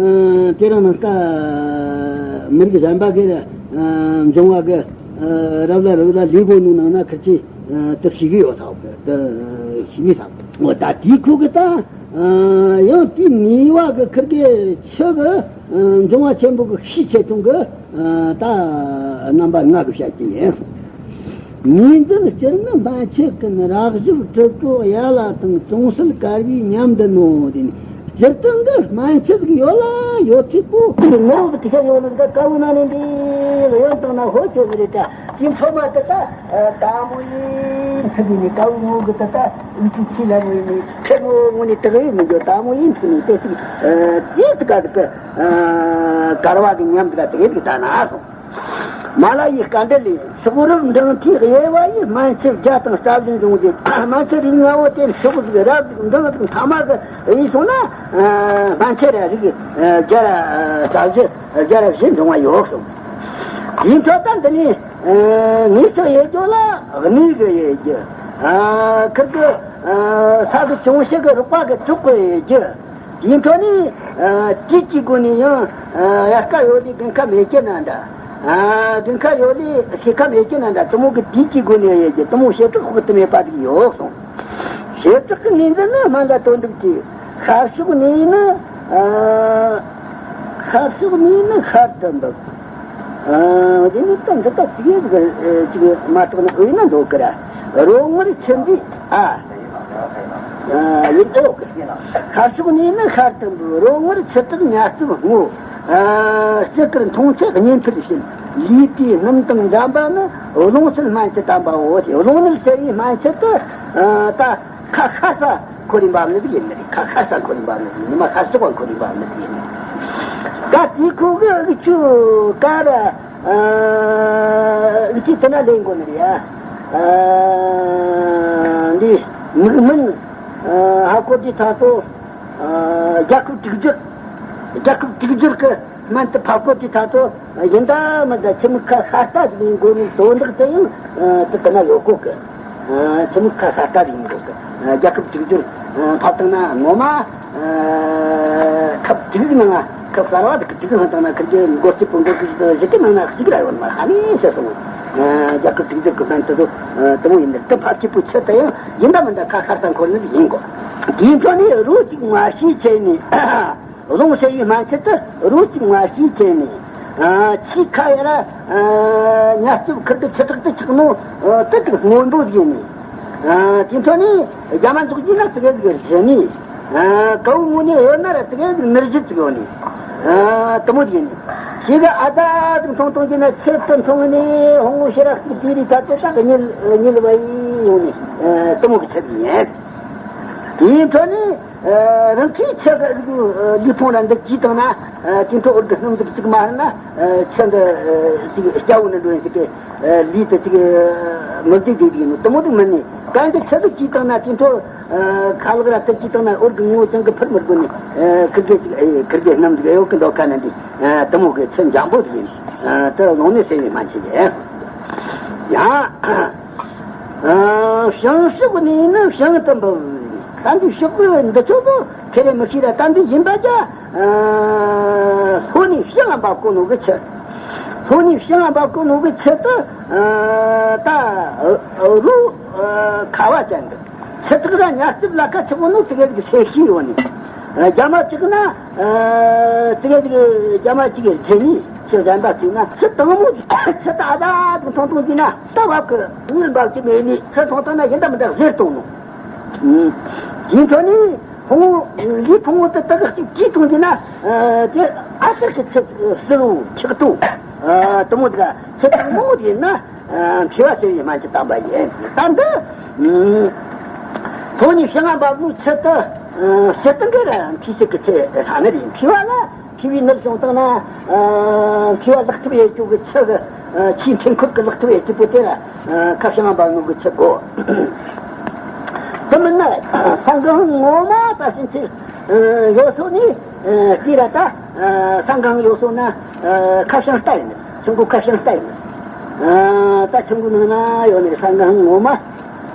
དེ་རང་ནང་ཀ་མི་རིགས་གཞན་པ་གི་འབྱུང་བ་གི་རབ་ལ་རིབ་ལ་ལུས་གོ་ནུ་ནང་ན་ཁིར་ཆི་དུ་ཤི་གི་ཡོད་ཐག་གི་དུ་ཤི་མི་ཐག་ཨོ་ད་དེའི་ཁུ་གི་ད་ཡང་དེའི་ནུས་པ་གི་ཁིར་གི་ཆུ་གི་འབྱུང་བ་ཆེན་པོ་གི་ཤི་ཆེ་ཆུང་གི་ད་རྣམ་པ་ལྔ་གི་བཤད་ཀྱི་ཡིན། ངོས་འཛིན་སྤྱིར་ནི་སྨན་ཆུ་ཀུན། རག་བྱུག་དྲི་བྲོ་ཡ་ལ་དང་། བཙོང་སྲོལ་དཀར་བའི་ཉམས་འདི་ནོ། དེ་ནི་སྤྱིར་བཏང་གི་སྨན་ཆུ་ཟིག་ཡོད་ལ་ཡོད་ཚིག་པོ་ངོ་བོ་གི་ཆ་ཡོད་ནི་འདི་དཀའ་བོ་ན་ནི་འདི་ཡོན་དང་ན་ཧོ་ཆོ་ནི་རེད། ད་དེ་མཚོ་མ་དེ་ད་དཀའ་མོ་ཡིན་ཚིག་ནི་དཀའ་བོ་ངོ་གི་དེ་ད་འུ་ཚོ་ཆི་ལ་ངོས་ནི་ཁེ་མོ་ངོ་ནི་དག་ཡོད་མི་འགྱོ། དཀའ་མོ་ཡིན་ཚིག་ནི་དེ་ཚིག་དེ་ཚིག་ག་དེ་གི་དཀར་བ་གི་ཉམས་འདི་ལ་དེ་གི་ད་ན་སོང་། མ་ལ་ཡི་སྐལ་ལྡན་ལས། ཕྱོགས་རིས་འབྲིང་མཐའི་དབྱེ་བ་ཡི། སྨན་ཆུ་བརྒྱ་དང་རྩ་བཞི་འབྱུང་རྒྱུ། སྨན་ཆུ་རིགས་ལྔ་བོ་དེ་ཕྱོགས་རིས་རབ་རིབ་འབྲིང་རིམ་ཐ་མ་གི་དབྱེ་སོང་ན། སྨན་ཆུ་ར་རིགས་བརྒྱ་ར་རྩ་བཞི་བརྒྱ་ར་བཞི་འབྱུང་བ་ཡོད་གསུངས། དེའི་འཕྲོ་ད་འདི་ནས་དངོས་སུ་དབྱེ་རྒྱུ་ལ་གནས་ཀྱི་དབྱེ་རྒྱུ། ཁིར་གི་ས་གི་ཅུང་ཞི་གི་རོགས་པ་གི་གྲོགས་ཀྱི་དབྱེ་རྒྱུ། དེའི་འཕྲོ་ནས་དུས་ཀྱི་སྒོ་ནས་ཡང་དབྱར་ཁ་ཡོད་ལས་དགུན་ཁ་མེད་རྒྱུ་ན་འདྲ། དགུན་ཁ་ཡོད་ལས་ཕྱེད་ཁ་མེད་རྒྱུ་ན་འདྲ། དེ་མོ་གི་དུས་ཀྱི་སྒོ་ནས་དབྱེ་རྒྱུ་དེ་མོ་བྱེ་བྲག་དཔག་ཏུ་མེད་པ་ཞིག་ཡོད་གསུངས། བྱེ་བྲག་གི་ངོས་འཛིན་ནི་སྨན་བླ་དོན་གྲུབ་ཀྱི། ཤར་ཕྱོགས་གནས་ནི། ཤར་ཕྱོགས་གནས་ནི་ཤར་དུ་འབབ། དེ་ནི་ད་འདི་ལྟ་ཅིག་ཅིག་མ་གཏོགས་ནི་འོས་ན་འདོད་ཀི་ར། རོ་མངར་ཆུ་འདྲེས་ཨ། ཡིན་འོ་ཀི། ཤར་ཕྱོགས་གནས་ནི་ཤར་དུ་འབབ། རོ་མངར་ཆུ་དྲག་ཉ་རྩིབས་སྔོ། ལྕི་དཀར་མཐོང་ཚད་གཉན་ཐོད་བཞིན། ལུས་པའི་སྣུམ་དང་འཇམ་པ་ནི། རླུང་སེལ་སྨན་ཆུ་དམ་པའོ། རླུང་ནད་སེལ་བའི་སྨན་ཆུ་དེ་ད། ཁ་ཤར་ས་ཁོ་རིམ་པ་ནི་ཡིན་ནི་རེད། ཁ་ཤར་ས་ཁོ་རིམ་པ་ནི་ཉི་མ་ཤར་ཕྱོགས་པ་ཁོ་རིམ་པ་ནི་ཡིན་ནི། ད་དེ་ཁོ་གི་ཨུ་ཆུ་ཀ་ར་ཨུ་ཆུ་དེ་ན་ལེན་དགོས་ནི་རེད་ཡ། འདི་མིག་སྨན་ཧ་གོ་དུས་ད་ཚོ་རྒྱལ་ཁབ་དྲུག་འགྱུར། རྒྱལ་ཁབ་དྲུག་འགྱུར་གི་སྨན་དེ་ཕབ་གོ་དུས་ད་ཚོ་ཡིན་ད་མིན་ད་ཁྱི་མིག་ཁ་ཤར་ལྟ་ཞིག་ཡིན་དགོས་ནི་དོན་དག་དེ་ཡང་དེ་དེ་ན་ཡོད་གོ་གི། ཁྱི་མིག་ཁ་ཤར་ལྟ་ཞིག་ཡིན་དགོས་གི། རྒྱལ་ཁབ་གཅིག་གྱུར་ཕབ་བཏང་ན་ངོ་མ་ཁབ་དྲུག་གི་ནང་ང་ཁབ་གསར་བ་དེ་གི་དྲུག་ལྷག་བཏང་ན་ཁིར་གི་མགོ་སྐྱིད་པོ་མགོ་སྐྱིད་བཞི་གི་ནང་ན་གཅིག་ར་ཡོད་མ་རེད། ཨ་ནི་ཟེར་སོང་། རྒྱལ་ཁབ་གཅིག་གྱུར་གི་སྨན་དེ་ཚོ་དེ་མོ་ཡིན་ནི་དེ་ཕབ་སྐྱིད་པོ་ཆེ་དེ་ཡང་ཡིན་ད་མིན་ད་ཁ་ཤར་ས་འཁོར་ནི་ཡིན་གོ། དེའི་འཕྲོ་ནས་རོ་གཅིག་མངར་ཤས་ཆེ་ནས། རླུང་སེལ་བའི་སྨན་ཆུ་དེ་རོ་གཅིག་མངར་ཤས་ཆེ་ནས། ཆུའི་ཁ་ཡ་ར་ཉ་རྩིབས་ཁིར་གི་ཆུ་དྲག་ཏུ་ཆགས་ནོ་དེ་དྲག་སྔོན་པོ་ཟིག་ནས། དེ་འཕྲོ་ནས་རྒྱ་མ་འཇོག་རྒྱུ་ན་དེ་ག་ཟིག་བཞི་ནས། ཨ། དཀར་པོ་ངོ་ནས་ཡོད་ན་ར་དེ་ག་ནི་ནུར་བཞི་ཅིག་ཡོད་ནི། ཨ། དེ་མོ་དེ་ཡིན་ནི། ཞེ་གི་ཨ་ད་ཅིག་མཐོང་མཐོང་གྱི་ན་ཚེ་དེ་མཐོང་ནི་ཧོང་ངོ་ཤེས་ར་ཅིག་དེ་རི་ད་དེ་ད་གི་ཉིལ་ཉིལ་བ་ཡི་ཡོང་ནི། ཨ། དེ་མོ་གི་ཆ་དེ་ཡིན། དེའི་འཕྲོ་ནི། ཨ། རང་གིས་ཆེ་གི་ལུས་ཕུང་ར་འདི་གྱིས་བཏང་ན། ཨ། དེ་འཕྲོ་འོར་གི་སྣུམ་ཟིག་ཅིག་མ་ཧར་ན། ཨ། ཆེ་འདི་ཅིག་སྐྱ་བོ་ནི་འགྲོ་ཡིན་ཟིག་གི། ལུས་དེ་ཅིག་མི་བདེ་བདེ་ཡིན་ནོ་དེ་མོ་དེ་མིན་ནི། གང་གི་ཆེ་གི་གྱིས་བཏང་ན་དེ་འཕྲོ། ཨ། ཁ་ལག་ར་དེ་གྱིས་བཏང་ན་འོར་གི་ངོ་ཅང་གི་ཕར་མི་དགོ་ནི། ཨ། ཁིར་གི་ཅིག་ཨེ་ཁིར་གི་སྣུམ་ཟིག་ཨེ་ཡོད་གི་འདོག་ཁ་ན་འདི། ཨ། དེ་མོ་གི་ཆེ་འཇམ་པོ་དེ་ཡིན། ཨ། དེ་ལོང་ནས་ཟེར་བའི་མ་ཆེ་གི། ཡང་། ཨ། ཤིང་ཕྱུགས་ནི་ནི་ཤིང་དུ་འབུབ། ད་འདི་ཕྱུགས་པོ་འདི་ཚོ་གོ་ཁེ་རེ་མི་ཤེས་ར། ད་འདི་ཡིན་པ་ཀྱ། ཨ། ལྷོ་ནས་ཤིང་ང་འབབ་གོ་ནོ་གི་ཆུ། ལྷོ་ནས་ཤིང་ང་འབབ་གོ་ནོ་གི་ཆུ་དུ། ཨ། ད་རུ་ཁ་བ་ཅན་གི་ཆུ་དག་ར་ཉ་རྩིབ་ལ་ཁ་ཆུ་གོ་ནོ་དེ་ག་གི་ཚེ་ཤི་ཡོད་ནི། རྒྱ་མ་གཅིག་ན། ཨ། དེ་ག་གི་རྒྱ་མ་གཅིག་གི་རྗེས་ནི་ཆུ་གཞན་པ་གཅིག་ན་ཆུ་དང་མོ་ཆུ་ད་ཨ་ད་དུ་མཐོང་མཐོང་གྱི་ན། ད་བབ་ཀྱི་ཉིན་འབབ་ཀྱི་མེད་ནི་ཚུར་མཐོང་བཏང་ན་ཡིན་ད་མི་འདྲ་ཟེར་གཏོང་ནོ། དེའི་འཕྲོ་ནི་ཕུང་བོ་ལུས་ཕུང་བོ་དེ་དག་གཅིག་གྱིས་མཐོང་གྱི་ན། ཨ། དེ་ཨ་ཤར་གྱི་ཚེ་ཟིལ་བོ་འཁྱག་ཏོ། ཨ། དེ་མོ་དེ་ཚེ་དང་མོ་དེ་ན། ཨ། མཁས་པ་ཟེར་བའི་སྨན་གྱི་བཏང་པ་ཡིན། ད་འདི། ཨ། ལྷོ་ནས་ཤིང་ང་འབབ་ནོ་ཆུ་དུ། ཨ། ཕྱི་དང་གི་ར་མཁས་ཤིག་གི་ཚེ་ལྷ་ནི་རེད། མཁས་པ་ལ། མཁས་པའི་ནུབ་བྱུང་བཏང་ན། ཨ། མཁས་པ་ལག་ཐུབ་ཡེ་ཅུག་གི་ཆུ་གི། ཨ། ཆུའི་འཕྲེང་འཁོར་གི་ལག་ཐུབ་ཡེ་ཅུག་པོ་དེ་ལ། ཨ། ཁ་བྱང་བ་ནུ་གི་ཆུ་དགོ། དེ་མིན་ན་སང་གང་ངོ་མ་ད་ཕྱིན་ཆད། ཨ། ཡོ་སོ་ནི། ཨ། དེ་ར་ད། ཨ། སང་གང་ཡོ་སོ་ན། ཨ། ཁ་བྱང་རྟ་ཡིན། ཆུ་མགོ་ཁ་བྱང་རྟ་ཡིན། ཨ། ད་ཆུ་མགོ་ནང་ན་ཡོད་ནི་སང་གང་ངོ་མ།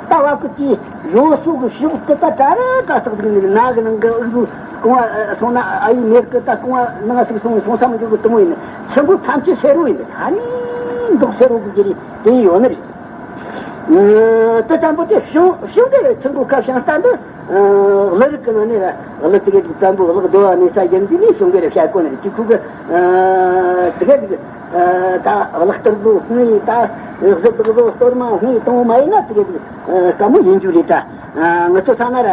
ལྟ་བ་ཀུན་གྱིས་ཡོ་སོ་གི་ཤུགས་དེ་ད་གྲ་རེ་ག་ཚག་འདུག་ནི། ནག་གི་ནང་གི་ཨུ་རུ་རྐང་བ་སོང་ན་ཨ་ཡི་མེར་གི་ད་རྐང་བ་ནང་ཟིག་སོང་སོང་ས་མི་འཇུག་གི་དུ་མོ་ཡིན། ཆེན་པོ་ཐམས་ཅད་སེ་རོ་ཡིན། ཧ་ནི་འདུག་སེ་རོ་གི་རྒྱུ་རེད། དེ་ཡོད་ནི་རེད། དེ་ཙམ་པོ་དེ་བྱུང་བྱུང་གི་ཆེན་པོ་ཁ་བྱང་ལྟ་འདི། ལ་རིགས་ཀྱི་ནང་ནས་ལ་དེ་གི་ཙམ་པོ་ལག་རྡོ་བ་ནས་ས་ཡིན་དུས་ནས་བྱུང་གི་རེད་བཤད་གོ་ནི་རེད། དེ་ཁུ་གི་དེ་གི་ད་ལག་བསྟར་བཟོ་སྔོན་ད་གཟི་བདག་བཟོ་གཏོར་མ་སྔོན་གཏོང་མ་ཡིན་ན་དེ་གི་དཀའ་མོ་ཡིན་རྒྱུ་རེད། ད་ང་ཚོ་ས་ན་ར་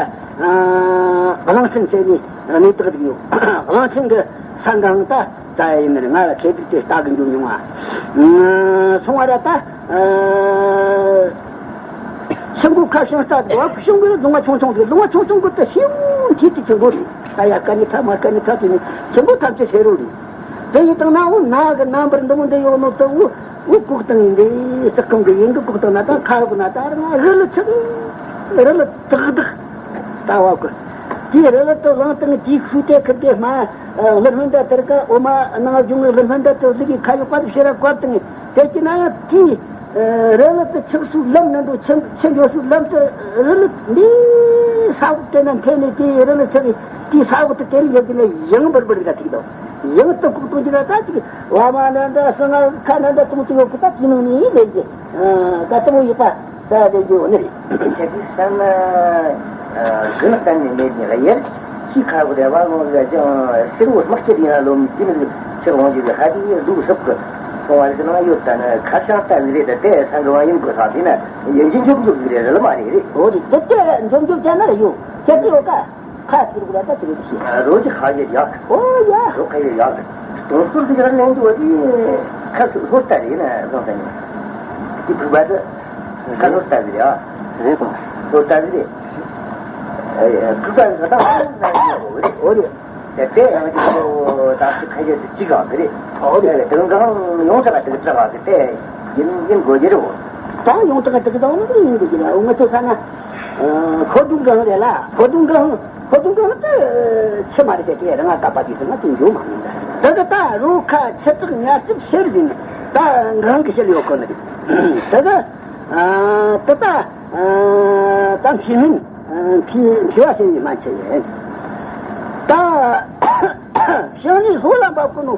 གླང་ཆེན་ཟེར་ནས་གནས་བདག་ཟིག་ཡོད། གླང་ཆེན་གི་ས་འགའ་ད་ད་ཡིན་ནར་ང་ལ་ཁེ་སྡིག་དེ་ལྟ་གི་འཇུག་མྱོང་བ། སོང་བ་ར་ད། ཤིང་མགོ་ཁ་བྱང་རྟ་དུ་བ་ཤིང་མགོ་ལུང་བ་ཆུང་ཆུང་གི་ལུང་བ་ཆུང་ཆུང་གི་ད་ཤིང་མཐིལ་དེ་ཆེན་པོ་རེད། ད་ཡ་ཀ་ནི་ཐ་མ་ཀ་ནི་ཐ་དེ་ནི་ཆེན་པོ་ཐམས་ཅད་ཤེ་རོ་རེད། དེ་ཡི་སྟེང་ན་འོ་ན་གི་རྣམ་པར་འདི་མོ་འདི་ཡོད་ནོ་ད་འོ་འོ་ལྐོག་སྟེང་ཡིན་འདི་ཟག་གང་གི་ཡིན་གི་ལྐོག་སྟེང་ན་ད་ཁ་རོག་ན་ད་རང་རི་ལ་ཆགས་རི་ལ་དག་དག་ད་བ་གི་དེ་རི་ལ་ད་ལང་སྟེང་དེའི་ཤུལ་དེ་ཁིར་དེ་མ་ལི་སྨན་ད་དེར་ཀ་འོ་མ་ནང་བྱུང་གི་ལི་སྨན་ད་དེ་ཟིག་གི་ཁ་ཡོག་པ་དེ་ཤེ་ར་བཀབ་སྟེང་དེ་ཀྱི་ན་ཡང་དེ། རི་ལི་དེ་ཆགས་སུ་ལམ་ནི་འགྲོ་ཆུ་ཆུ་འགྲོ་སུ་ལམ་དུ་རི་ལི་འདི་ས་འོག་དེ་ན་འཐེན་ནས་དེ་རི་ལི་ཆགས་དེ་ས་འོག་དེ་དེ་རི་ཡོད་དེ་ན་ཡང་འབར་འབར་ག་ཐིག་དང་ཡང་དུ་ཁུག་ཏུ་འགྱུར་ད་ཅིག་བ་མ་ན་འདྲ་སུ་ང་ཁ་ན་འདྲ་ཏུང་ཏུ་ཡོད་ཁུ་ད་ཅི་ནང་ནས་ལས་ཀྱི་ད་ཏུང་ཡོད་པ་ད་ལས་ཀྱི་འོ་ནི་རེད། ཁྱེད་ཀྱི་བསམ་ན་གི་ནག་གཏན་ནས་མེད་ནི་ལ་ཡེར། ཁྱི་ཁ་བུ་རེ་བ་ལོང་ལ་ཅང་ཕྱིར་བོ་དམག་སྤྱི་ཡིན་ལོ་མི་ཅི་མི་ཕྱིར་འོང་རྒྱུ་ལ་ཧ་ཅི་ཡོད་འདུག་སྲུབ་ཀི་སོང་བ་རིག་ནང་ཡོད་ད་ནི་ཁ་བྱང་ལྟ་བུ་རེད། ད་དེ་སང་གི་བ་ཡིན་དགོས་ས་དེ་ན་ཡིན་གྱི་འཇོག་འཇོག་གི་རེད་ལ་མ་རེད་རེད། འོ་རེད་དེ་དེ་འཇོག་འཇོག་ཅན་ན་རེ་ཡོད་ཁྱེད་ཀྱི་ཡོད་ཀ་ཁ་ཕྱིར་དགོས་ད་ད་དེ་རེད་ཤི་རོ་ཅི་ཁ་ཡོད་ཡག་འོ་ཡ་རོ་ཁ་ཡོད་ཡག་དོང་སུར་དེ་ག་ལེན་དུ་བ་དེ་ཁ་ལྷོ་ལྟ་རེད་ན་བཟང་ད་ནི་དེ་ཕུག་པ་དེ། ཁ་ལྷོ་ལྟ་བུ་རེད་ཨ། རེད་པ། ལྷོ་ལྟ་བུ་རེད། ཨ། ཕུག་པ་ང་དང་ལྷོ་ལྟ་བུ་རེད། འོ་རེད། དེ་དེ་ཡང་ཅིག་ཁོ་དང་ཅིག་ཁ་ཤས་ཅིག་ཅིག་གང་གི་རེད། འོ་རེད། དེ་གང་ཡོང་ས་ལ་དེ་ཚ་བ་དེ་དེ་ཡིན་ཡིན་དགོས་ཀྱི་རེད། ད་ཡོང་ཐག་དེ་གང་ཡིན་དགོས་ཀྱི་རེད། འོ་ང་ཚོ་ས་ན་ཁོ་དུང་གང་རེད་ལ་ཁོ་དུང་གང་། ཁོ་ཚོ་འགྲོ་ན་ད་ཕྱི་མ་རེད་ཟེར་དེ་རང་ང་བཀག་པ་དེ་ཚོ་ང་དེ་འཇོག་མ་མྱོང་། ད་གི་ད་རུ་ཁ་ཆེ་དྲག་ཉར་ཚིབ་ཤེར་ཟིན་ད་འགང་གི་ཤེལ་ཡོད་ཁོ་ན་རེད། ད་གི་ད་ད་ད་མཁས་མིན་མཁས་མཁས་པ་ཟེར་ཡིན་མ་ཆེ་ཡིན། ད་ཤང་ནི་ལྷོ་ལ་འབབ་ཁོ་ནོ་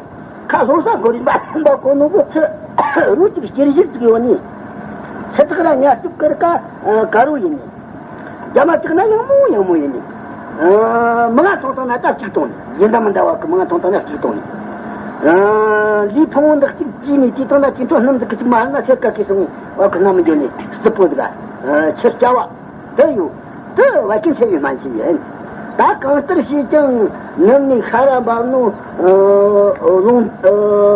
ཁ་ལྷོ་ས་གོ་རིམ་པ་འབབ་ཁོ་ནོ་གི་ཚི་རུ་གཅིག་སྐྱེར་གཞིར་གཅིག་ཡོད་ནི་ཆེ་དྲག་ར་ཉར་ཚིབ་ཀར་ཀ་ཀ་རུ་ཡིན་ནི། རྒྱ་མ་བཏེགས་ན་ཡང་མོ་ཡང་མོ་ཡིན་ནི། ཨ། མི་ང་ཐོང་ཐོང་ན་ད་གཅིག་གཏོང་ནི། ཡིན་ད་མི་འདྲ་བ་གི་མི་ང་ཐོང་ཐོང་ན་གཅིག་གཏོང་ནི། ཨ། ལུས་ཕུང་བོ་འདི་གཅིག་བརྗེས་ནས་དེ་ཐོང་ན་དེ་ཐོང་སྣུམ་འདི་གཅིག་མ་ཧར་ན་སེར་ཀ་གི་སོང་བ་གི་སྣ་མི་འགྱོ་ནི་རྩི་པོ་འདི་ག་ཆུ་སྐྱ་བ་འདི་ཡོད། འདི་བ་ཀིན་ཆེ་ཡོད་མ་ཤེས་ཡིན། ད་གང་ལྟར་བྱས་ཀྱང་ནུབ་ནས་ཤ་ར་འབབ་ནོ། ཨ་རླུང་ཨ་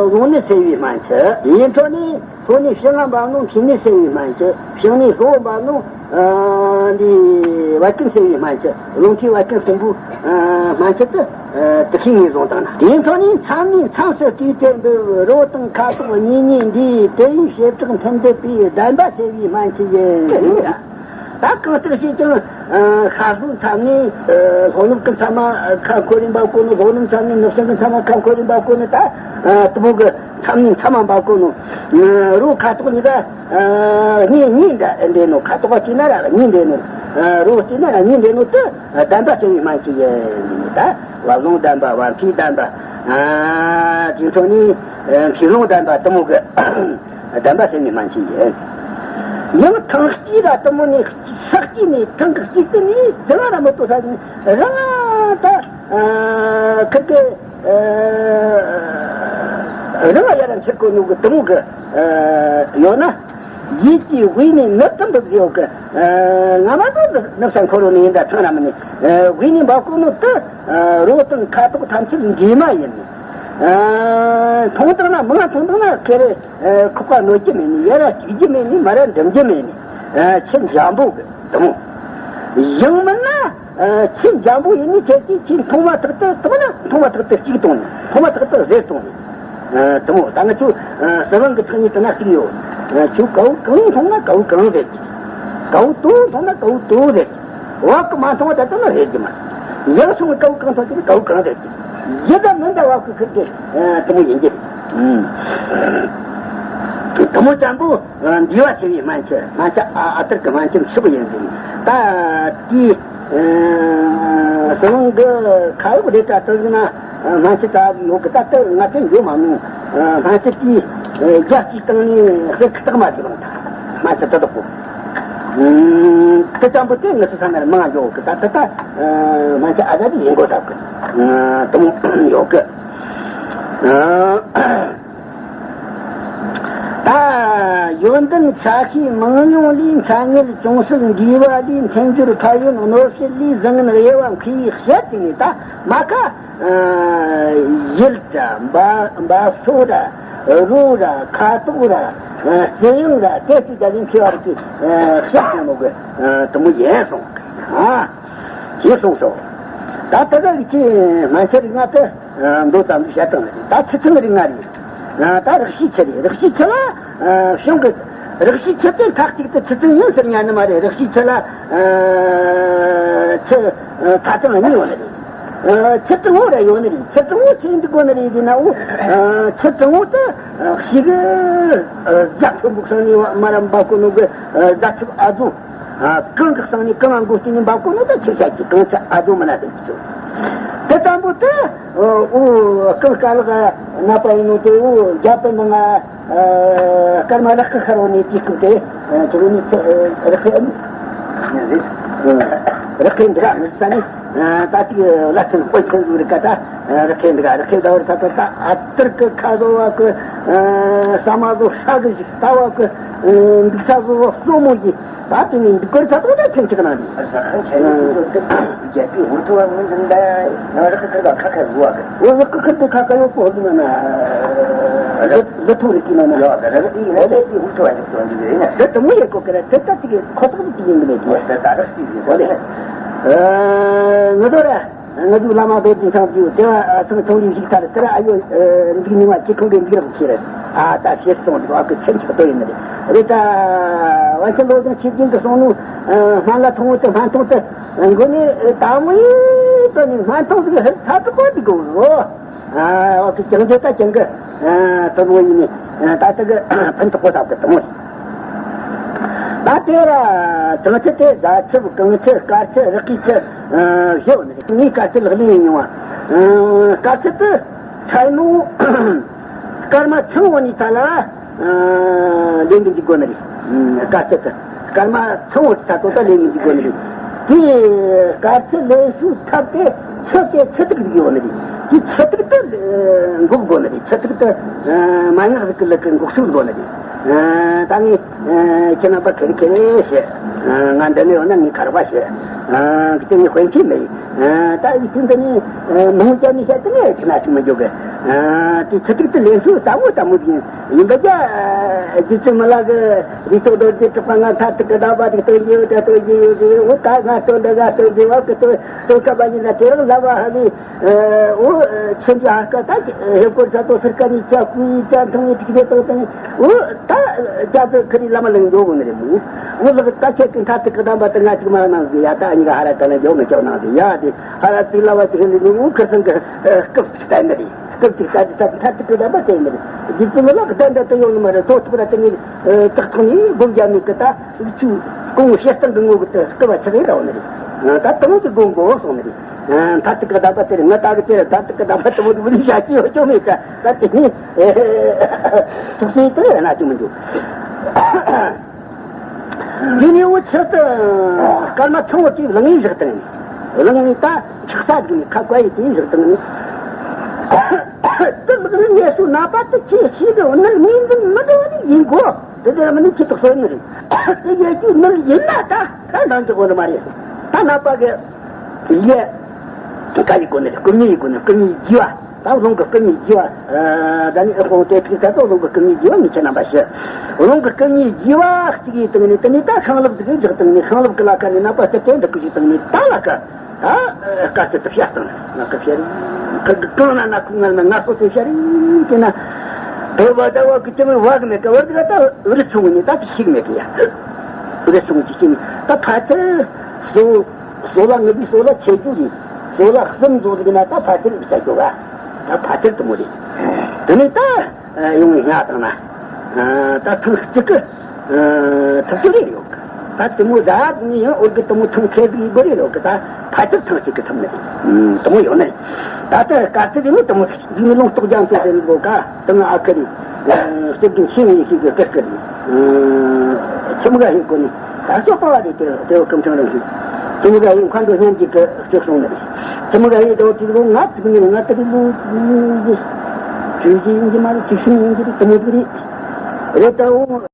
རླུང་ནད་སེལ་བའི་སྨན་ཆུ། ཡིད་འཕྲོག་ནས་ལྷོ་ནས་ཕྱི་ང་འབབ་ནོ། མཁྲིས་ནད་སེལ་བའི་སྨན་ཆུ། ཕྱི་ནས་ལྷོ་འབབ་ནོ། ཨ་འདི་བད་ཀན་སེལ་བའི་སྨན་ཆུ། རླུང་མཁྲིས་བད་ཀན་གསུམ་པོའི་ཨ་སྨན་ཆུ་དེ་ཨ་དེ་ཤེས་ངེས་བཟུང་བཏང་ན། དེའི་འཕྲོ་ནས་མཚམས་ནས་མཚམས་སུ་བལྟས་ཏེ་འབུབ། རོ་དང་ཁ་དོག་གཉིས་གཉིས་འདུས། དེ་ཡིས་བྱེ་བྲག་མཐུན་སྡུད་པའི་གདན་པ་སེལ་བའི་སྨན་ཆུ་ཡིན། ད་གང་ལྟར་བྱས་ཀྱང་ཤ་ཟོའི་མཚམས་ནས་ལྷོ་ནུབ་ཀྱི་མཚམས་མ་ཁ་འཁོར་རེ་འབབ་གོ་ནོ། ལྷོ་ནུབ་མཚམས་ནས་ནུབ་བྱང་གི་མཚམས་མ་ཁ་འཁོར་རེ་འབབ་གོ་ནོ། ད་དེ་མོ་གི་མཚམས་ནས་མཚམས་མ་འབབ་གོ་ནོ། རོ་ཁ་དོག་གཉིས་ཀ་གཉིས་གཉིས་འདྲ་འདྲེས་ནོ། ཁ་དོག་བལྟས་ན་ར་གཉིས་འདྲེས་ནོ། རོ་བལྟས་ན་ར་གཉིས་འདྲེས་ནོ་དེ་གདན་པ་སེལ་བའི་སྨན་ཆུ་ཡིན། ད་བ་ལང་གདན་པ། བ་ཕྱུགས་གདན་པ། དེའི་འཕྲོ་ནས་མཁྲིས་ལྷུང་གདན་པ། དེ་མོ་གི་གདན་པ་སེལ་བའི་སྨན་ཆུ་ཡིན། ཡང་ཐང་དཀྱིལ་ར་དེ་མོ་ནས་ས་དཀྱིལ་ནས་ཐང་གི་དཀྱིལ་དེ་ནས་ཟིལ་བ་ར་མི་ཏོ་ས་ནས་རང་ད་ཁི་དེ་རང་ཡར་འཆི་གོ་ནོ་གི་དེ་མོ་གི་ཡོད་ན། ཡིད་ཀྱི་དབུས་ནས་ནུབ་ཏུ་འབབ་ཟེར་ཡོད་གི། ང་མ་གཏོགས་ནུབ་ས་འཁོར་བ་ནས་ཡིན་ད་ཚང་ར་མིན་ནས། དབུས་ནས་འབབ་གོ་ནོ་དེ་རོ་དང་ཁ་དོག་ཐམས་ཅད་འདྲེས་མ་ཡིན། མཐོང་དང་ན་མང་མཐོང་དང་ན་ཁེ་རེ་ཁོག་པ་གནོད་རྒྱུ་མེད་ནི། ཡ་ར་སྐྱུག་རྒྱུ་མེད་ནི། མ་ར་འགྲིམ་རྒྱུ་མེད་ནི། ཆུ་འཇམ་པོ་གི་དེ་མོ། ཡང་མིན་ན། ཨ་ཆུ་འཇམ་པོ་ཡིན་ནི་ཁྱེད་ཀྱིས་ཆུ་འཐུང་མ་ཐག་ཏུ་དེ་མོ་ན་འཐུང་མ་ཐག་ཏུ་སྐྱུག་གཏོང་ནི། འཐུང་མ་ཐག་ཏུ་བཟེད་གཏོང་ནི། ཨ་དེ་མོ། ད་ང་ཚོ་ཨ་ཟི་ལིང་གི་ཐག་ཉེ་དེ་ན་གཅིག་ཡོད། ཨ་ཁྱོད་གའུ་གང་འཐུང་ན་གའུ་གང་བཟེད་ཀྱི། གའུ་དོ་འཐུང་ན་གའུ་དོ་བཟེད་ཀྱི། བ་ཀུ་མ་འཐུང་བ་ད་ལྟ་ན་བཟེད་ཀྱི་མ། ཡག་སོང་གའུ་གང་འཐུང་ཀྱི་གའུ་གང་བཟེད་ཀྱི། ཡི་ད་མི་འདྲ་བ་ཀུ་ཁིར་གི་ཨ་དེ་མོ་ཡིན་གྱི། ཨ་དེ་མོ་ཙམ་པོ། འདུས་པ་ཆེ་བའི་སྨན་ཆུ། སྨན་ཆུ་ཨ་ཨ་ཏར་གྱི་སྨན་ཆུ་མཆོག་ཡིན་ཟིན། ད་དེའི་ཟི་ལིང་གི་ཁ་ཡོག་རེ་གྲ་དུ་ཟིན་ན་སྨན་ཆུ་ད་ཡོད་གི། ད་ལྟ་ང་ཚོ་འགྱོ་མ་མྱོང་། སྨན་ཆུ་དེའི་རྒྱ་སྐྱེད་སྟེང་ནས་ཟེར་ཁི་ཐག་མ་ཐེ་བ། ད་སྨན་ཆུ་དུ་དག་པོ་དེ་ཙམ་པོ་དེ་ང་ཚོ་ས་ནར་མང་ཡོད་གི། ད་ད་ད་སྨན་ཆུ་ཨ་ད་དེ་ཡིན་དགོས་ད་གི་དུ་ཡོད་གི། ད་ཡོན་ཏན་ཆ་ཤས་མང་ཉུང་ལས། མཚན་ཉིད་ཅུང་ཟད་འདུས་པ་ལས། འཕེལ་འགྱུར་ཕན་ཡོན་གནོད་བྱེད་ལས། བཟང་ངན་དབྱེ་བ་མཁས་པས་བཤད་ཅིང་ནས། ད་མ་ཁ་ཡིད་ར་འབབ་འབབ་སོ་ར་རོ་ར་ཁ་དོག་ར་ཨ་ལྕེ་ཡང་ར་དེ་ཚོ་རྒྱ་ལིང་མཁས་པ་རིགས་ཀྱིས་ཨ་བཤད་ཀྱང་མོ་གི་ཨ་དུ་མོ་ཡིན་སོང་། ཨ་ཅེས་གསུངས་སོ། ད་ད་ག་གི་ཅི་སྨན་ཆུ་རིགས་ལྔ་དེ། མདོ་ཙམ་དུ་བཤད་སྟངས་རེད། ད་ཆུ་ཚང་རིགས་ལྔ་རེད། ད་རག་ཤིས་ཆུ་རེད། རག་ཤིས་ཆུ་ལ་བྱུང་གི། རག་ཤིས་ཆུ་དེ་མཐའ་གཅིག་ཏུ་ཆུ་ཚང་ཡིན་ཟེར་ཉན་ནི་མ་རེད། རག་ཤིས་ཆུ་ལ་ཆུ་མཐའ་གྲངས་གཉིས་ཡོད་ནི་རེད། ཆུ་གྲང་བོ་ར་ཡོད་ནི་རེད། ཆུ་གྲང་བོ་ཆེ་འདི་དགོས་ནི་རེད་ཟེར་ན། འོ་ཆུ་གྲང་བོ་དེ་ཞིག་རྒྱ་ཆེན་པོ་སང་ནི་མ་ར་འབབ་གོ་ནོ་གི་རྒྱ་ཆེན་ཨ་ཛོ། ཨ་གངས་ཀྱི་གསང་ནས་གངས་མགོ་སྟེང་ནས་འབབ་གོ་ནོ་ད་ཆུ་ཤ་གི་གངས་ཆུ་ཨ་ཛོ་མི་ན་དེ་ཆུ། དེ་ཙམ་པོ་དེ་འོ་གངས་དཀའ་ལས་ནག་པ་ཡིན་ནོ་དེ། འོ་རྒྱ་དཔོན་ནང་ང་སྐར་མ་རག་གི་ཁར་འོ་ནས་དེ་སྐུ་དེ་ཆུ་ནི་ཆུ་རག་གི་ཨ་ནི་རག་གི་འདི་ར་མི་ས་ནི་ད་ཅིག་བླ་ཆེན་དཔོན་ཆེན་ཟུག་རིག་ག་ད་རག་གི་འདི་ག་རག་གི་ད་བར་ད་ད་ད་ཨ་ཏིར་གི་ཁ་བཟོ་བ་གི་ས་མ་བཟོ་ཧྲ་གི་ཞིག་ལྟ་བ་གི་འདུག་ས་བཟོ་བ་གཙོ་མོ་ཡིན། ད་དེ་ནི་འདི་སྐོར་ཚ་ཐོག་ད་ཁྱེད་ཅིག་ནང་ནས། ཨ་ཟ་ཁང་ཆེན་མོ་ཅིག་ཏུ་རྒྱལ་པོའི་འུར་ཐུ་བ་མི་འཛིན་ད་ཡང་རག་གི་ཁར་ད་ཁ་ཁ་བཟོ་བ་གི། འོ་རག་གི་ཁར་ད་ཁ་ཁ་ཡོད་པོ་འདི་ན་ན། ལི་ཐུ་རི་ཀི་ན་ན། ཡོད་གི་རག་གི་ཡིན་ན་རྒྱལ་པོའི་འུར་ཐུ་བ་ཞིག་ཏུ་འདི་རེད་ན། དེ་དུ་མོ་ཡེ་གོ་གི་ར་དེ་ད་ཅིག་ཁོ་ཐོག་ཅིག་ཡིན་གི་མེད་གི། འོ་དེ་ད་རག་ཅིག་ཡིན་གོ་རེད། ཨ་ང་ཚོ་ར། ང་ཚོའི་བླ་མ་རྡོ་རྗེ་འཆང་གིས་དེ་བ་ཚང་ཚང་ལུས་ཤིག་ཐར་དེ་ར་ཨ་ཡོ་འདུག་ཉི་མ་ཁྱེད་ཁོང་གིས་འདུག་རོགས་ཁྱེད་རེད། ཨ་ད་ཤེས་སོང་འདུག་ཨ་ཁུ་ཆེན་ཆག་དོ་ཡིན་ནི་རེད། རེད་ད་བན་ཆེན་བློ་བཟང་ཆོས་རྒྱན་གྱིས་གསུངས་ནོ། སྨན་བླ་ཐུང་ངུ་དེ་སྨན་ཐུང་དེ་མགོ་ནས་དྭངས་མོ་ཡིན་དོ་ནི་སྨན་ཐུང་ཟིག་ཧར་ཚ་དུ་གོ་འདུག་གོ། ཨ་ཁུ་ཅང་ཆེ་ད་ཅང་གི་དུ་མོ་ཡིན་ནི་ད་དེ་གི་ཕན་ཐོགས་པོ་ད་གི་དུ་མོ་ཡིན། ད་དེ་ར་གྲང་ཆུ་དེ་ཟླ་ཆུ་གངས་ཆུ་དཀར་ཆུ་རག་གི་ཆུ་བཞི་ཡོད་ནི་རེད། ངས་དཀར་ཆུ་ལག་ལེན་ཡིན་མྱོང་བ། དཀར་ཆུ་དེ་ཚལ་མོ་སྐར་མ་ཆུང་བ་ནས་ཚ་ལ་ལེན་གི་འཇུག་དགོས་ནི་རེད། དཀར་ཆུ་དེ་སྐར་མ་ཆུང་བ་ཚ་ཏོ་ད་ལེན་གི་འཇུག་དགོས་ནི་རེད། དེ་དཀར་ཆུ་ལེན་ཤུགས་ཐབས་དེ་ཆུ་དེ་ཆུ་ཐིགས་ཟིག་ཡོད་ནི་རེད། དེ་ཆུ་ཐིགས་དེ་འགུག་དགོས་ནི་རེད། ཆུ་ཐིགས་དེ་མ་ཉག་ཟིག་གི་ལུག་གི་འགུག་ཤུགས་དགོས་ནི་རེད། ད་ངས། ཁྱེད་རྣམ་པ་ཁེ་རེ་ཁེ་རེ་བྱེད། ང་འདི་ནས་ཡོང་ན་ངས་ག་རེ་བ་བྱེད། ཨ་ཁི་ཏི་ནི་དཔེ་མཁས་མེད། ཨ་ད་ཡིག་ཚིག་འདི་ནི་མང་ཅག་ནི་བཤད་དུ་ནས་ཁྱི་ན་ཅིག་མི་འཇོག་གི། ཨ་དེ་ཚིག་ཐིག་ཏུ་ལེན་ཚུལ་ལྟ་བུ་ལྟ་མོ་ཡིན་ཡིན་པ་ཀྱ། རྗེ་བཙུན་མི་ལ་གི་རི་ཚོགས་རྡོ་རྗེ་གྲགས་པ་ང་མཐར་ཐུག་གི་བདག་པ་དེ་སྟོན་གྱི་ཡོད་དེ་སྟོན་གྱི་ཡོད་དེ། འོ་ད་ང་སྟོན་འདི་ང་སྟོན་འདི་བ་གི་སྟོན་སྟོན་སྐབས་པ་ཡིན་ན་དེ་རང་ལ་བ་ཧ་ལི། འོ་ཆེན་པོའི་ཧ་ཀ་ད་ཧེ་ཀོར་ཆ་ཏོ་སིར་ཀ་ནི་ཆ་ཀུ་ཡི་ཆ་མཐོང་བའི་ཐིག་ཚེ་དང་དང་། འོ་ད་རྒྱ་བོད་ཁ་རི་བླ་མ་ལ་འགྲོ་དགོས་ནི་རེད་མོ། འོ་ལག་ད་ཁྱེད་ཀྱི་མཐའ་ཐུག་གི་གདམས་པ་དེ་ང་ཅིག་མ་གནང་ཟིག་ཡ། ད་ཨ་ཉི་ག་ཧ་ར་ད་ན་འཇོག་མི་ཆོག་གནང་ཟིག་ཡ། དེ་ཧ་ར་ཚིག་ལ་བ་ཅིག་ནི་འོ་ཁར་སང་གི་སྐབས་ཅིག་ད་ནི་རེད། སྐབས་ཅིག་ད་ཅི་ད་མཐའ་ཐུག་གི་གདམས་པ་དེ་ནི་རེད། རྗེ་བཙུན་མི་ལ་གི་ད་འདྲ་དུ་ཡོང་ནི་མ་རེད། ཐོག་ཐུག་ར་དེ་ནི་རྟག་ཐོག་ནི་སྒོམ་རྒྱབ་ནི་གི་ད་ཚུགས་ཆུ་ཀོང་བཤད་སྟངས་གི་ངོ་གི་ད་སྐབས་བ་ཆགས་ཡི་ད་འོ་ནི་རེད། ད་དང་གི་སྒོམ་དགོས་སོང་ནི་རེད། མཐར་ཐུག་གི་གདམས་པ་དེར་ང་ད་གི་དེར་མཐར་ཐུག་གི་གདམས་པ་དེ་མོ་དེ་མོ་ནི་བྱ་སྤྱོད་ཡོད་ཅོག་མེད་ཀ། ད་དེ་ནི་ཐུགས་སྲས་དེ་ན་ཅི་མི་འདུག་དེ་ནི་འུ་ཚོ་དུ་སྐར་མ་ཚང་བོ་དེ་བླངས་ཡིན་བཞག་དང་། བླངས་ནི་ད་ཆགས་ས་དེ་ནི་ཁ་བཀའ་ཡི་དེ་བཞག་དང་ནི། དུ་ལག་ནི་ངལ་གསོ་ན་པ་དུ་ཁྱེད་ཤེས་གི་འོ་ནི་ངོས་འཛིན་མི་འགྲོ་བ་ནི་ཡིན་གོ། དེ་དེ་ར་མི་ནི་ཁྱི་དོག་སོ་ནི་རེད། དེ་ཡེ་རྒྱུ་ནི་ཡིན་ན་ད་ད་འདང་རྒྱག་གོ་ནི་མ་རེད། ད་ནང་པ་གི་ཡེ་ག་ཡི་གོ་ནི་རེད། སྐུ་མྱི་ཡི་གོ་ནི་སྐུ་མྱི་རྒྱུ་བ། ད་རླུང་གི་སྐུ་མྱི་རྒྱུ་བ། ད་ནི་ཨེ་ཧོང་དེ་ཕིག་ད་ཚོ་རླུང་གི་སྐུ་མྱི་རྒྱུ་བ་ངས་ཁྱེད་རྣམ་པ་ཞུ། རླུང་གི་སྐུ་མྱི་རྒྱུ་བ་གཅིག་ཡིན་དང་ནི་དེ་ནི་ད་ཤིང་ལེབ་ཟིག་གི་འཇག་དང་ནི་ཤིང་ལེབ་གི་ལ་ཁ་ནི་ནང་པ་སྟེ་དེ་འདི་ཀུ་ཞིག་དང་ནི་ད་ལ་ཁ། ད་དཀའ་སྤྱད་དུ་བཤད་སྟངས་ང་ཀ་བཤད་རིང་ཁ་གི་གང་ན་ན་ཁུ་ང་ན་ང་སོ་སོ་བཤད་རིང་དེ་ན། དོ་བ་ད་བ་གི་ཅི་མི་བ་གི་མེད་ཀ་བར་དུ་ད་འུ་རི་ཆུང་ངུ་ནི་ད་ཅི་ཞིག་མེད་གི་ཡ། འུ་རི་ཆུང་ངུ་ཅི་ཞིག་ད་ཕ་ཚེ་སོ་སོ་ལ་ངུ་བི་སོ་ལ་ཆེ་རྒྱུ་རི་སོ་ལ་གསུམ་བཟོ་གི་ན་ད་ཕ་ཚེ་རི་བྱ་རྒྱུ་ག་ད་ཕ་ཚེ་དུ་མོ་རི་དེ་ནི་ད། ཡོང་བའི་ང་དང་ན། ད་ཐེངས་གཅིག་གི་ཐག་གཅོད་རེ་ཡོད་གི། ད་དེ་མོ་ཟ་ནི་ཡང་འོར་གི་དེ་མོ་ཐེངས་ཁེ་ཟིག་ཡི་སྒོ་རེ་ཡོད་གི། ད་ཕལ་ཆེར་ཐེངས་གཅིག་གི་ཐུབ་ནི་རེད། དེ་མོ་ཡོད་ནི་རེད། ད་ལྟ་དཀའ་ཚེགས་རེ་མོ་དེ་མོ་ཟིག་འདི་ནི་ལུང་རྟོགས་རྒྱ་མཚོ་ཟེར་ནི་ལོ་ག་དེ་ང་ཨ་ཁུ་རེད། སྟོད་དུ་ཤེས་ངེས་ཤེས་གི་སྐར་སྐར་རེད། ཁྱིམ་ག་ཧེ་གོ་ནི། ད་སོ་པ་བ་རེད། དེ་དེ་བ་ཀམ་ཆང་རང་ཞིག་ཁྱིམ་ག་ཧེ་མཁའ་འགྲོ་སྙན་གྱི་གི་སྐྱོ་སོང་ནི་རེད། ཁྱིམ་ག་ཧེ་དེ་བ་དེ་ལོ་ང་དེ་ནི་ང་དེ་རེད་ལོ། བཅུ་བཞི་ཡིན་གྱི་མ་རེད། བཅུ་གསུམ་ཡིན་གྱི་རེད། དེ་མོ་དེ་རེད། རེད་ད་འོ།